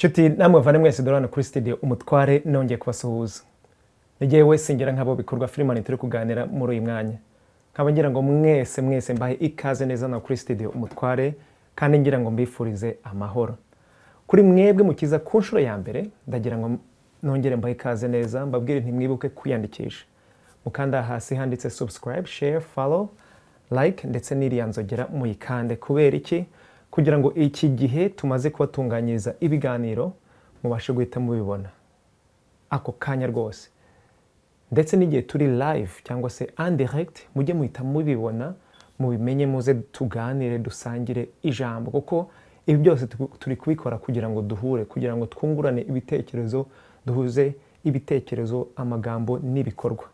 Nshuti namwe bavane mwese, dore hano kuri studio Umutware nongeye kubasuhuza. Ni jyewe Singera nk'abo bikorwa Filimani turi kuganira muri uyu mwanya. Nkaba ngira ngo mwese mwese mbahe ikaze neza na kuri studio Umutware, kandi ngira ngo mbifurize amahoro. Kuri mwebwe mukiza ku nshuro ya mbere, ndagira ngo nongere mbahe ikaze neza, mbabwire ntimwibuke kwiyandikisha. Mukanda hasi handitse subscribe, share, follow, like ndetse n'iriya nzogera muyikande. Kubera iki? Kugira ngo iki gihe tumaze kubatunganyiriza ibiganiro mubashe guhita mubibona ako kanya rwose, ndetse n'igihe turi live cyangwa se en direct mujye muhita mubibona, mubimenye, muze tuganire, dusangire ijambo, kuko ibi byose turi kubikora kugira ngo duhure, kugira ngo twungurane ibitekerezo, duhuze ibitekerezo, amagambo n'ibikorwa.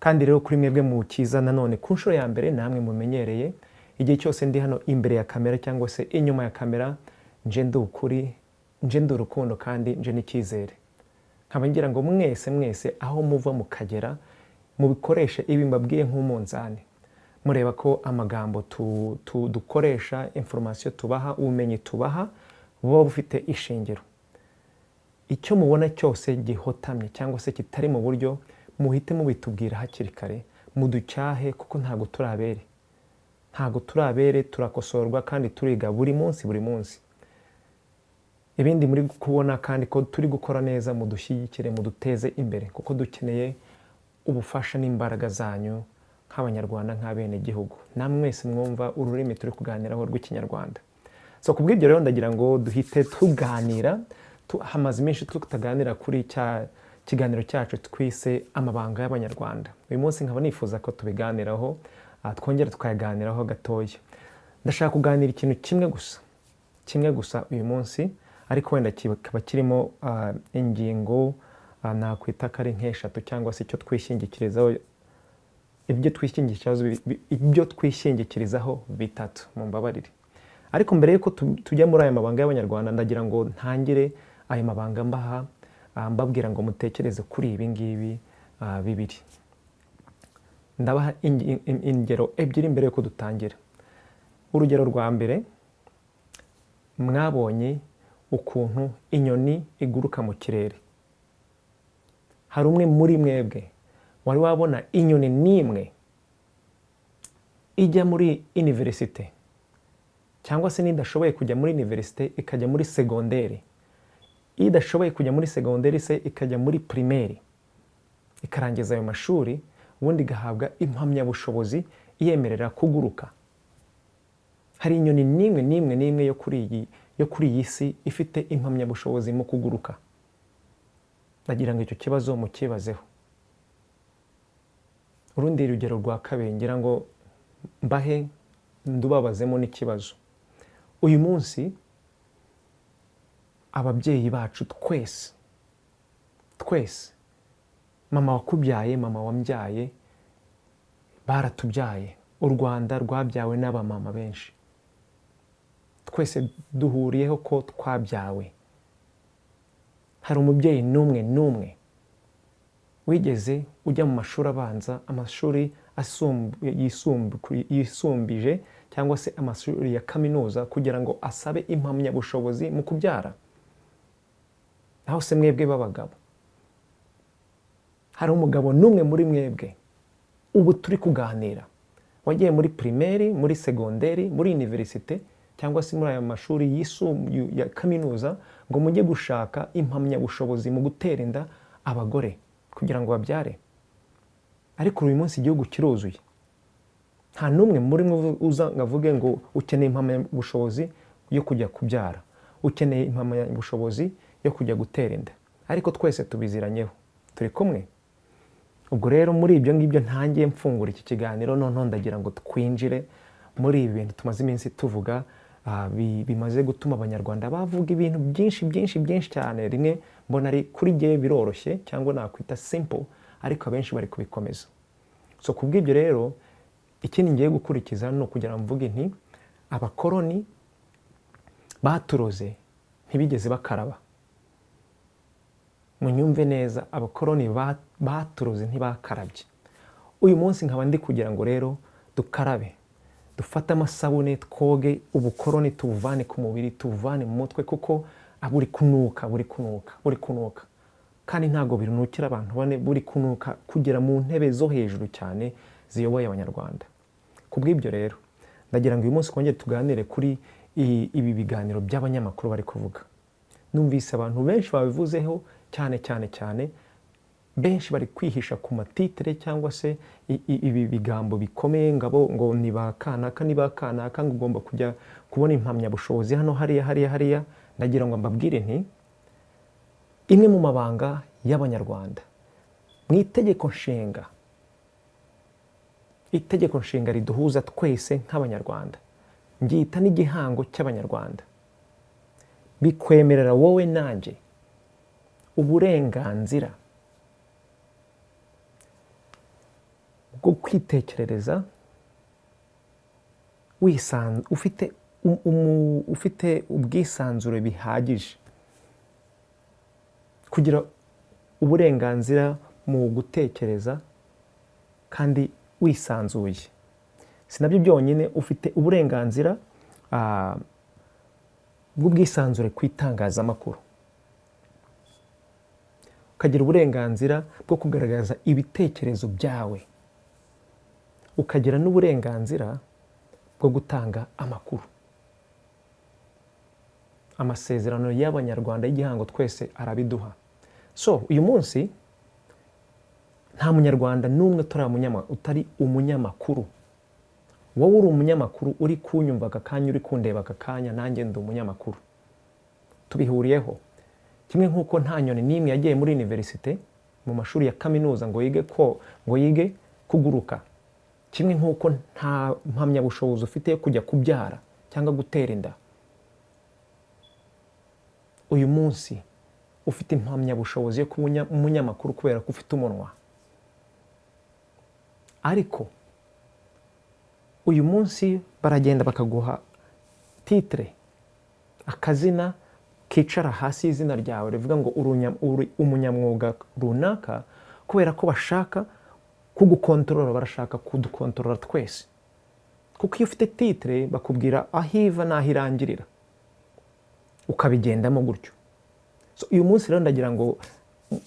Kandi rero kuri mwebwe mukiza nanone ku nshuro ya mbere, namwe mumenyereye, igihe cyose ndi hano imbere ya kamera cyangwa se inyuma ya kamera, nje ndi ukuri, nje ndi urukundo kandi nje n'icyizere. Nkaba ngira ngo mwese mwese aho muva mukagera mubikoreshe ibi mbabwiye nk'umunzani, mureba ko amagambo dukoresha, information tubaha, ubumenyi tubaha buba bufite ishingiro. Icyo mubona cyose gihotamye cyangwa se kitari mu buryo, muhite mubitubwira hakiri kare, muducyahe, kuko ntabwo turi abere, ntabwo turi abere, turakosorwa kandi turiga buri munsi buri munsi. Ibindi muri kubona kandi ko turi gukora neza, mudushyigikire, muduteze imbere, kuko dukeneye ubufasha n'imbaraga zanyu nk'Abanyarwanda, nk'abenegihugu, namwe mwese mwumva ururimi turi kuganiraho rw'Ikinyarwanda. So ku bw'ibyo rero ndagira ngo duhite tuganira. Hamaze iminsi tutaganira kuri cya kiganiro cyacu twise "Amabanga y'Abanyarwanda". Uyu munsi nkaba nifuza ko tubiganiraho, twongera tukayaganiraho gatoya. Ndashaka kuganira ikintu kimwe gusa, kimwe gusa uyu munsi, ariko wenda kikaba kirimo ingingo nakwita ko ari nk'eshatu, cyangwa se icyo twishingikirizaho, ibyo twishingikirizaho bitatu, mumbabarire. Ariko mbere y'uko tujya muri aya mabanga y'Abanyarwanda, ndagira ngo ntangire aya mabanga mbaha, mbabwira ngo mutekereze kuri ibi ngibi bibiri. Ndabaha ingero ebyiri mbere y'uko dutangira. Urugero rwa mbere, mwabonye ukuntu inyoni iguruka mu kirere. Hari umwe muri mwebwe wari wabona inyoni n'imwe ijya muri université, cyangwa se n'idashoboye kujya muri université ikajya muri segonderi, idashoboye kujya muri segonderi se ikajya muri primaire, ikarangiza ayo mashuri, ubundi igahabwa impamyabushobozi iyemerera kuguruka? Hari inyoni n'imwe n'imwe n'imwe yo kuri iyi si ifite impamyabushobozi mu kuguruka? Ndagira ngo icyo kibazo mukibazeho. Urundi rugero rwa kabiri ngira ngo mbahe, ndubabazemo n'ikibazo. Uyu munsi ababyeyi bacu twese twese, mama wakubyaye, mama wambyaye, baratubyaye. U Rwanda rwabyawe n'abamama benshi. Twese duhuriyeho ko twabyawe. Hari umubyeyi n'umwe n'umwe wigeze ujya mu mashuri abanza, amashuri yisumbije cyangwa se amashuri ya kaminuza kugira ngo asabe impamyabushobozi mu kubyara? Naho se mwebwe b'abagabo, hari umugabo n'umwe muri mwebwe ubu turi kuganira wagiye muri primaire, muri segonderi, muri université cyangwa se muri aya mashuri yisumbuye ya kaminuza ngo mujye gushaka impamyabushobozi mu gutera inda abagore kugira ngo babyare? Ariko uyu munsi igihugu kiruzuye, nta n'umwe muri mwe uza ngo avuge ngo ukeneye impamyabushobozi yo kujya kubyara, ukeneye impamyabushobozi yo kujya gutera inda, ariko twese tubiziranyeho, turi kumwe. Ubwo rero muri ibyo ngibyo ntangiye mfungura iki kiganiro, noneho ndagira ngo twinjire muri ibi bintu tumaze iminsi tuvuga, bimaze gutuma Abanyarwanda bavuga ibintu byinshi byinshi byinshi cyane. Rimwe mbona ari kuri jye biroroshye cyangwa nakwita simple, ariko abenshi bari kubikomeza. So ku bw'ibyo rero, ikindi ngiye gukurikiza ni ukugira ngo mvuge nti abakoroni baturoze ntibigeze bakaraba. Munyumve neza, abakoroni baturoze ntibakarabye. Uyu munsi nkaba ndi kugira ngo rero dukarabe, dufate amasabune, twoge ubukoroni, tubuvane ku mubiri, tubuvane mu mutwe, kuko Buri kunuka, buri kunuka, buri kunuka, kandi ntabwo birunukira abantu bane, buri kunuka kugera mu ntebe zo hejuru cyane ziyoboye Abanyarwanda. Ku bw'ibyo rero, ndagira ngo uyu munsi twongere tuganire kuri ibi biganiro by'abanyamakuru bari kuvuga. Numvise abantu benshi babivuzeho cyane cyane cyane, benshi bari kwihisha ku ma titre cyangwa se ibi bigambo bikomeye, ngabo ngo ni ba kanaka, ni ba kanaka, ngo ugomba kujya kubona impamyabushobozi hano, hariya, hariya, hariya. Ndagira ngo mbabwire nti imwe mu mabanga y'Abanyarwanda mu itegeko nshinga, itegeko nshinga riduhuza twese nk'Abanyarwanda, ngyita n'igihango cy'Abanyarwanda, bikwemerera wowe nanjye uburenganzira bwo kwitekerereza ufite ubwisanzure bihagije, kugira uburenganzira mu gutekereza kandi wisanzuye. Si nabyo byonyine, ufite uburenganzira bw'ubwisanzure ku itangazamakuru, ukagira uburenganzira bwo kugaragaza ibitekerezo byawe, ukagira n'uburenganzira bwo gutanga amakuru. Amasezerano y'Abanyarwanda y'igihango twese arabiduha. So uyu munsi nta Munyarwanda n'umwe utari umunyamakuru. Wowe uri umunyamakuru, uri kunyumva aka kanya, uri kundeba aka kanya, nanjye ndi umunyamakuru, tubihuriyeho. Kimwe nk'uko nta nyoni n'imwe yagiye muri université, mu mashuri ya kaminuza, ngo yige kuguruka, kimwe nk'uko nta mpamyabushobozi ufite yo kujya kubyara cyangwa gutera inda, uyu munsi ufite impamyabushobozi yo kuba umunyamakuru kubera ko ufite umunwa. Ariko uyu munsi baragenda bakaguha titre, akazina kicara hasi y'izina ryawe rivuga ngo uri umunyamwuga runaka, kubera ko bashaka kugukontorora, barashaka kudukontorora twese. Kuko iyo ufite titre bakubwira aho iva n'aho irangirira, ukabigendamo gutyo. So, uyu munsi rero ndagira ngo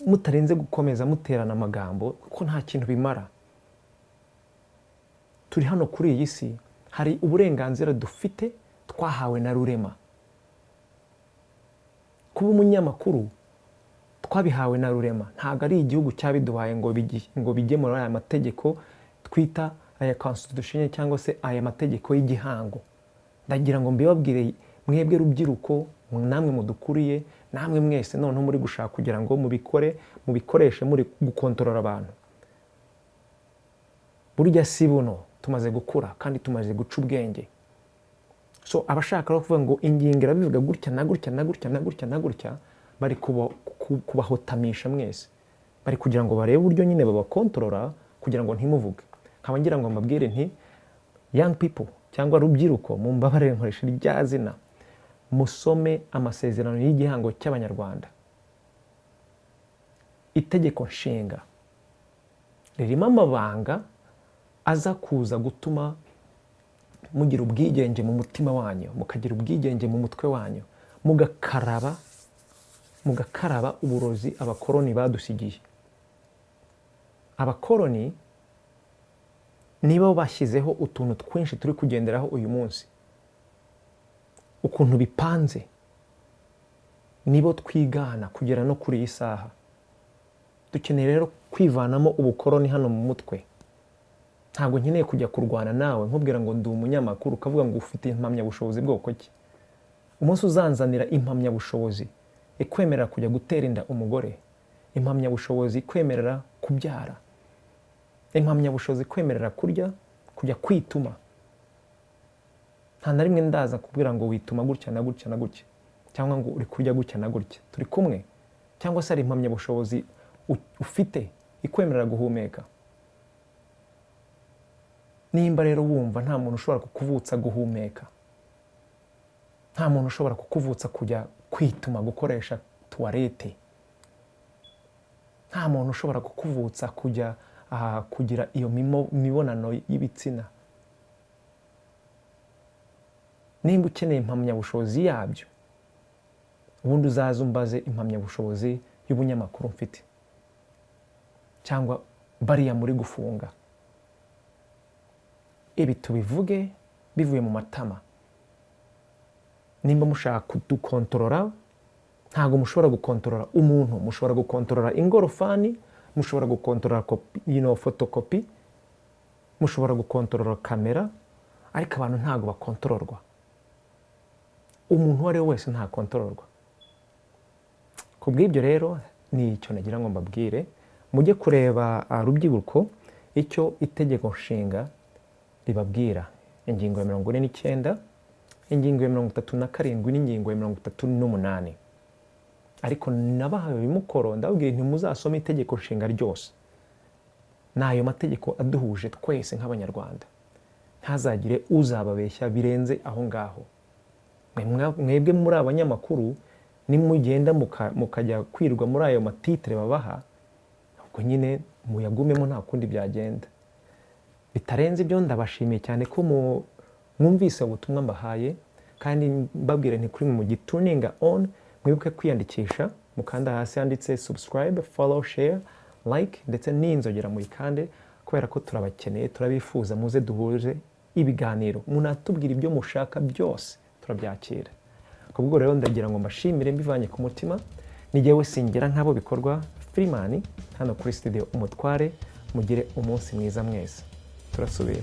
mutarenze gukomeza muterana amagambo, kuko nta kintu bimara. Turi hano kuri iyi si, hari uburenganzira dufite twahawe na Rurema. Kuba umunyamakuru twabihawe na Rurema, ntabwo ari igihugu cyabiduhaye ngo bijye muri aya mategeko twita aya constitution cyangwa se aya mategeko y'igihango. Ndagira ngo mbibabwire mwebwe rubyiruko, namwe mudukuriye, namwe mwese noneho muri gushaka kugira ngo mubikore, mubikoreshe muri gukontorora abantu. Burya si buno, tumaze gukura kandi tumaze guca ubwenge. So abashaka rero kuvuga ngo ingingo irabivuga gutya na gutya na gutya na gutya na gutya, bari kubahotamisha mwese, bari kugira ngo barebe uburyo nyine babakontorora kugira ngo ntimuvuge. Nkaba ngira ngo mbabwire nti young people cyangwa rubyiruko, mumbabarire nkoresha irya zina, musome amasezerano y'igihango cy'Abanyarwanda. Itegeko nshinga ririmo amabanga aza kuza gutuma mugira ubwigenge mu mutima wanyu, mukagira ubwigenge mu mutwe wanyu, mugakaraba uburozi abakoroni badusigiye. Abakoroni nibo bashyizeho utuntu twinshi turi kugenderaho uyu munsi, ukuntu bipanze nibo twigana kugera no kuri iyi saha. Dukeneye rero kwivanamo ubukoroni hano mu mutwe. Ntabwo nkeneye kujya kurwana nawe nkubwira ngo ndi umunyamakuru, ukavuga ngo ufite impamyabushobozi bwoko ki? Umunsi uzanzanira impamyabushobozi ikwemerera kujya gutera inda umugore, impamyabushobozi ikwemerera kubyara, impamyabushobozi ikwemerera kurya, kujya kwituma, nta na rimwe ndaza kubwira ngo wituma gutya na gutya na gutya, cyangwa ngo uri kurya gutya na gutya, turi kumwe, cyangwa se hari impamyabushobozi ufite ikwemerera guhumeka. Nimba rero wumva nta muntu ushobora kukuvutsa guhumeka, nta muntu ushobora kukuvutsa kujya kwituma, gukoresha toilette, nta muntu ushobora kukuvutsa kujya kugira iyo mibonano y'ibitsina, nimba ukeneye impamyabushobozi yabyo, Ubundi uzaze umbaze impamyabushobozi y'ubunyamakuru mfite, cyangwa bariya muri gufunga. Ibi tubivuge bivuye mu matama. Nimba mushaka kudukontorora, ntabwo mushobora gukontorora umuntu. Mushobora gukontorora ingorofani, mushobora gukontorora fotokopi, mushobora gukontorora kamera, ariko abantu ntabwo bakontororwa. Umuntu uwo ari we wese ntakontororwa. Ku bw'ibyo rero, ni icyo nagira ngo mbabwire. Mujye kureba, rubyiruko, icyo itegeko nshinga ribabwira, ingingo ya 49, ingingo ya 37 n'ingingo ya 38. Ariko nabahaye umukoro, ndababwira nti muzasome itegeko nshinga ryose. Ni ayo mategeko aduhuje twese nk'Abanyarwanda. Ntazagire uzababeshya birenze aho ngaho. Mwebwe muri abanyamakuru, nimugenda mukajya kwirwa muri ayo matitire babaha, ubwo nyine muyagumemo, nta kundi byagenda. Bitarenze ibyo, ndabashimiye cyane ko mwumvise ubutumwa mbahaye, kandi mbabwira nti kuri mu gituninga on, mwibuke kwiyandikisha, mukanda hasi handitse subscribe, follow, share, like, ndetse n'inzogera muyikande, kubera ko turabakeneye, turabifuza. Muze duhuze ibiganiro, munatubwira ibyo mushaka byose, turabyakira. Kubwo rero ndagira ngo mbashimire mbivanye ku mutima. Ni jyewe Singira Nk'abo Bikorwa Firimani, hano kuri Studio Umutware. Mugire umunsi mwiza mwese, turasubira.